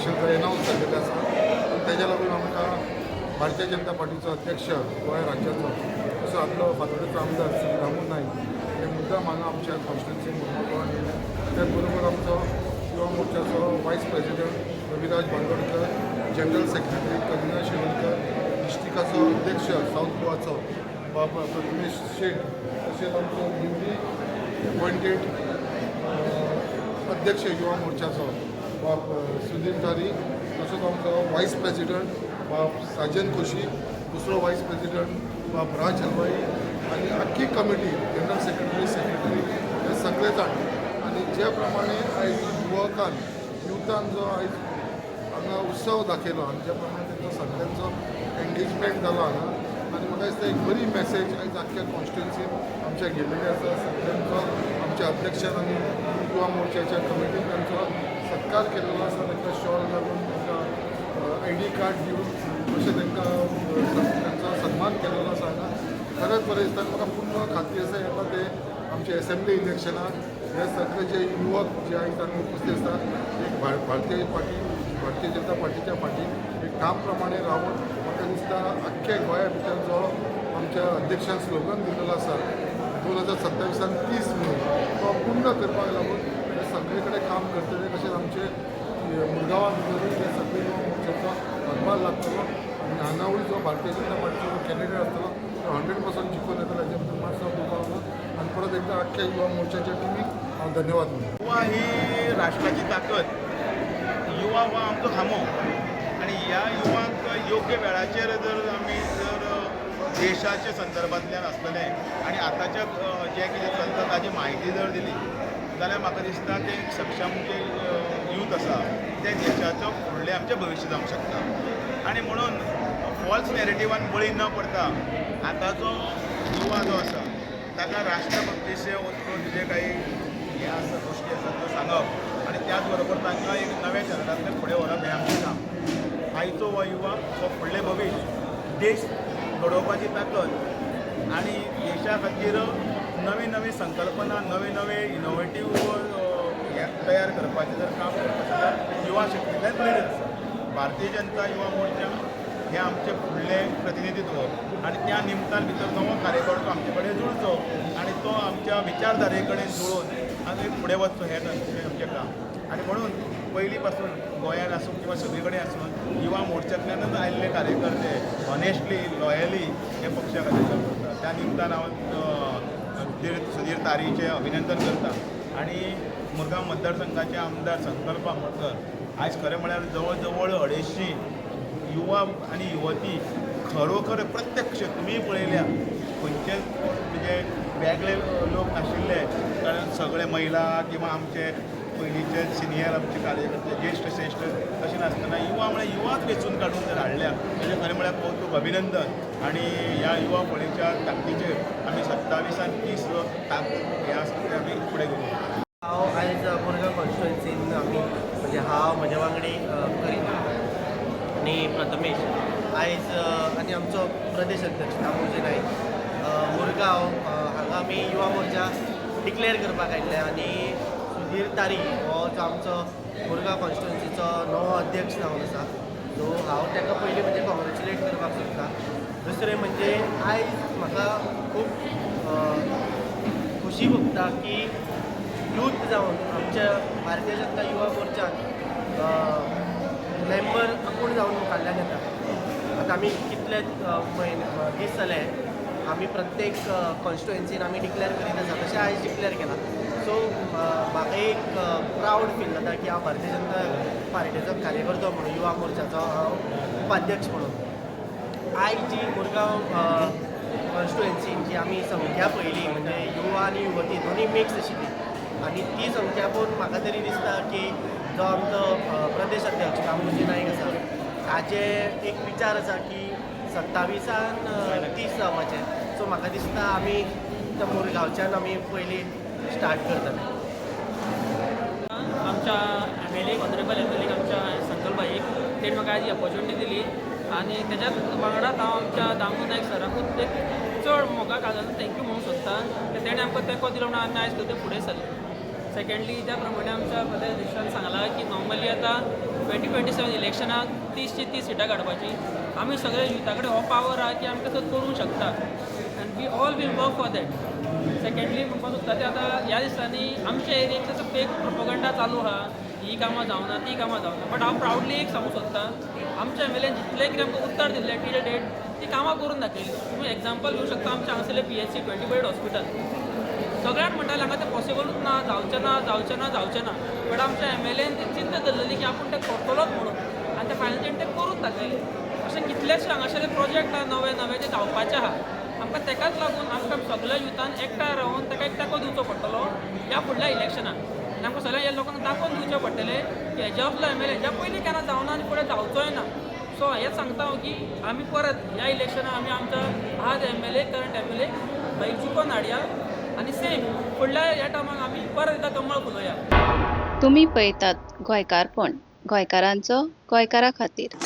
Election announce जाल्लेलें आसा आनी तेज्या लागून आमकां भारतीय जनता पार्टीचो अध्यक्ष गोंय राज्याचो तसो आपलो फातोडेचो आमदार श्री दामू नायक हे मुद्दाम हांगा आमच्या कॉन्स्टिट्युन्सी मुरगांवान येयले. त्याच बरोबर आमचो युवा मोर्चाचो vice president Raviraj Bandodkar, general secretary Kalina Shirodkar, डिस्ट्रिक्टाचो अध्यक्ष साऊथ गोवाचो बाब प्रथमेश शेट, तशेंच आमचो न्यूली अपॉयंटेड अध्यक्ष युवा मोर्चाचो बाब सुधीर तारी, तसोच आमचो वायस प्रेसिडंट बाब साजन कोशी, दुसरो वायस प्रेसिडंट बाब राज हलवाई आनी आख्खी कमिटी, जनरल सेक्रेटरी, सेक्रेटरी हे सगळे जाण. आनी जे प्रमाणे आयज युवकान, युथान जो आयज हांगा उत्सव दाखयलो आनी ज्या प्रमाणे तेंचो सगळ्यांचो एंगेजमेंट जालो हांगा, आनी म्हाका दिसता एक बरी मॅसेज आयज आख्ख्या कॉन्स्टिट्युन्सीन आमच्या गेल्लेली आसा. सगळ्यांचो आमच्या अध्यक्षान आनी युवा मोर्चाच्या कमिटीन तांचो सत्कार केलेलो आसा. तांकां शॉल घालून, तांकां आयडी कार्ड दिवन अशें तांकां तांचो सन्मान केलेलो आसा हांगा. खरेंच बरें दिसता आनी म्हाका पूर्ण खात्री आसा, येता ते आमचे एसेंब्ली इलेक्शनाक हे सगळे जे युवक जे आयज हांगा उपस्थित आसा, एक भारतीय पार्टी, भारतीय जनता पार्टीच्या फाटीं एक ठाम प्रमाणे रावन, म्हाका दिसता आख्ख्या गोंया भितर जो आमच्या अध्यक्षान स्लोगन दिलेलो आसा, 2027 30 म्हणून, तो पूर्ण करपाक लागून हे सगळे कडेन काम करतले. तशेंच आमचे मुरगांवा भितरूय हे सगळे युवा मोर्चाचो हातभार लागतलो आनी हांगावूय जो भारतीय जनता पार्टीचो कॅन्डिडेट आसतलो तो 100% जिखून येतलो, हेजे भितर मातसो दुबाव ना. आनी परत एकदा आख्ख्या युवा मोर्चाच्या टिमीक हांव धन्यवाद म्हणटा. युवा ही राष्ट्राची ताकद. युवा हो आमचो खांबो आनी ह्या युवांक योग्य वेळाचेर जर आमी जर देशाच्या संदर्भांतल्यान आसतलें आनी आतांच्या जें कितें चलता ताजी म्हायती जर दिली जाल्यार म्हाका दिसता ते एक सक्षम जे यूथ आसा ते देशाचो फुडलें आमचें भविश्य जावंक शकता. आनी म्हणून फॉल्स नॅरेटिवान बळी न पडता आतांचो युवा जो आसा ताका राष्ट्रभक्तीचे ओतप्रोत जे काही हे आसा, गोश्टी आसा त्यो सांगप आनी त्याच बरोबर तांकां एक नव्या चॅनलांतल्यान फुडें व्हरप हें आमचें काम. आयचो हो युवा हो फुडलें भविश्य, देश घडोवपाची ताकद आनी देशा खातीर नवी नवी संकल्पना, नवे नवे इनोवेटीव हे तयार करपाचें जर काम करता जाल्यार युवा शक्तींतल्यान प्रेरीत आसा. भारतीय जनता युवा मोर्चा हें आमचें फुडलें प्रतिनिधित्व आनी त्या निमतान भितर नवो कार्यकर्तो आमचे कडेन जुळचो आनी तो आमच्या विचारधारे कडेन जुळून आनी फुडें वचचो हें आमचें काम. आनी म्हणून पयलीं पासून गोंयांत आसूं किंवा सगळे कडेन आसूं, युवा मोर्चांतल्यानच आयिल्ले कार्यकर्ते ऑनेस्टली, लॉयली हे पक्षा खातीर काम करता. त्या निमतान हांव सुधीर सुधीर तारीचें अभिनंदन करता. आनी मुरगांव मतदारसंघाचे आमदार संकल्प आमोणकर, आयज खरें म्हळ्यार जवळ जवळ 250 युवा आनी युवती खरोखर प्रत्यक्ष तुमी पळयल्या. खंयचेच म्हणजे वेगळे लोक नाशिल्ले, कारण सगळे महिला किंवा आमचे पयलींचे सिनियर आमचे कार्यकर्ते, ज्येश्ठ श्रेश्ठ अशें नासतना युवा म्हळ्यार युवाच वेंचून काडून जर हाडल्या तेजें खरें म्हळ्यार कौतूक, अभिनंदन. आनी ह्या युवा फळेच्या ताकदीचेर आमी 27 आनी 30 जो ताकद हें आसा तें आमी फुडें घेवन वतले. हांव आयज मुरगांव कॉन्स्टिट्युएन्सीन आमी, म्हणजे हांव, म्हज्या वांगडी करीना आनी प्रथमेश आयज आनी आमचो प्रदेश अध्यक्ष दामोजी नायक, मुरगांव हांगा आमी युवा मोर्चा डिक्लेअर करपाक आयिल्ले. आनी सुधीर तारी हो जो आमचो मुरगांव कॉन्स्टिट्युएन्सीचो नवो अध्यक्ष जावन आसा, सो हांव ताका पयलीं म्हणजे कॉंग्रेच्युलेट करपाक सोदता. दुसरें म्हणजे आयज म्हाका खूब खुशी भोगता की यूथ जावन आमच्या भारतीय जनता युवा मोर्चान मेंबर आपूण जावन मुखाल्ल्यान येता. आतां आमी कितले म्हयने, दीस जाले, आमी प्रत्येक कॉन्स्टिट्युएन्सीन आमी डिक्लेअर करीत आसा, तशें आयज डिक्लेअर केलां. सो म्हाका एक प्रावड फील जाता की हांव भारतीय जनता पार्टीचो कार्यकर्तो म्हणून, युवा मोर्चाचो हांव उपाध्यक्ष म्हणून. आयज जी मुरगांव कॉन्स्टिट्युएन्सीन जी आमी संख्या पळयली, म्हणजे युवा आनी युवती दोनूय मिक्स आशिल्ली आनी ती संख्या पळोवन म्हाका तरी दिसता की जो आमचो प्रदेश अध्यक्ष दामोजी नायक आसा, ताजे एक विचार आसा की 27 30 जावपाचे. सो म्हाका दिसता आमी त्या मुरगांवच्यान आमी पयलीं स्टार्ट करतले. आमच्या एमएलए, ऑनरेबल एमएलए आमच्या संकल्प भाईक, तेणी म्हाका आयज ही ऑपॉर्च्युनिटी दिली. आनी तेज्याच वांगडाच हांव आमच्या दामू नायक सराकूच एक चड मोगा काळजान thank you म्हणूंक सोदता की तेणें आमकां तेंको दिलो म्हणून आमी आयज थंय फुडें सरले. सेकंडली, ज्या प्रमाणे आमच्या प्रदेश अध्यक्षान सांगलां की नॉर्मली आतां 2027 इलेक्शनाक 30ची 30 सिटां काडपाची. आमी सगळे युथा कडेन हो पावर आहा की आमी तसो करूंक शकता and we all will work for that. Secondly, म्हणपाक सोदता ते आतां ह्या दिसांनी आमच्या एरियेक तसो फेक प्रोपोगंडा चालू आहा, ही कामां जावना, ती कामां जावना, बट हांव प्रावडली एक सांगूंक सोदता, आमच्या एमएलएन जितलें कितें आमकां उत्तर दिल्लें टील डेट, ती कामां करून दाखयली. तुमी एग्जाम्पल घेवंक शकता, आमच्या हांगासरलें पीएचसी, 20 बेड हॉस्पिटल. सगळ्यांक म्हणटाले हांगा तें पॉसिबलूच ना, जावचें ना, जावचें ना, जावचें ना, बट आमच्या एमएलएन ती चिंता धरलेली की आपूण तें करतलोच म्हणून आनी तें फायनल तेणें तें करून दाखयलें. अशें कितलेशे हांगासरले प्रोजेक्ट आहा नवे नवे जे जावपाचे आहा. आमकां तेकाच लागून आमकां सगल्या युथान एकठांय रावन ताका एक तेंको दिवचो पडटलो ह्या फुडल्या इलेक्शनाक आनी आमकां सगळ्या ह्या लोकांक दाखोवन दिवचें पडटलें की हेज्या असलो एमएलए हेज्या पयलीं केन्ना जावना आनी फुडें जावचोय ना. सो हेंच सांगता हांव की आमी परत ह्या इलेक्शनाक आमी आमच्या आज एमएलए, करंट एमएलए भाई जिखोवन हाडया आनी सेम फुडल्या ह्या टर्माक आमी परत एकदां कमळ फुलोवया. तुमी पळयतात गोंयकारपण, गोंयकारांचो गोंयकारा खातीर.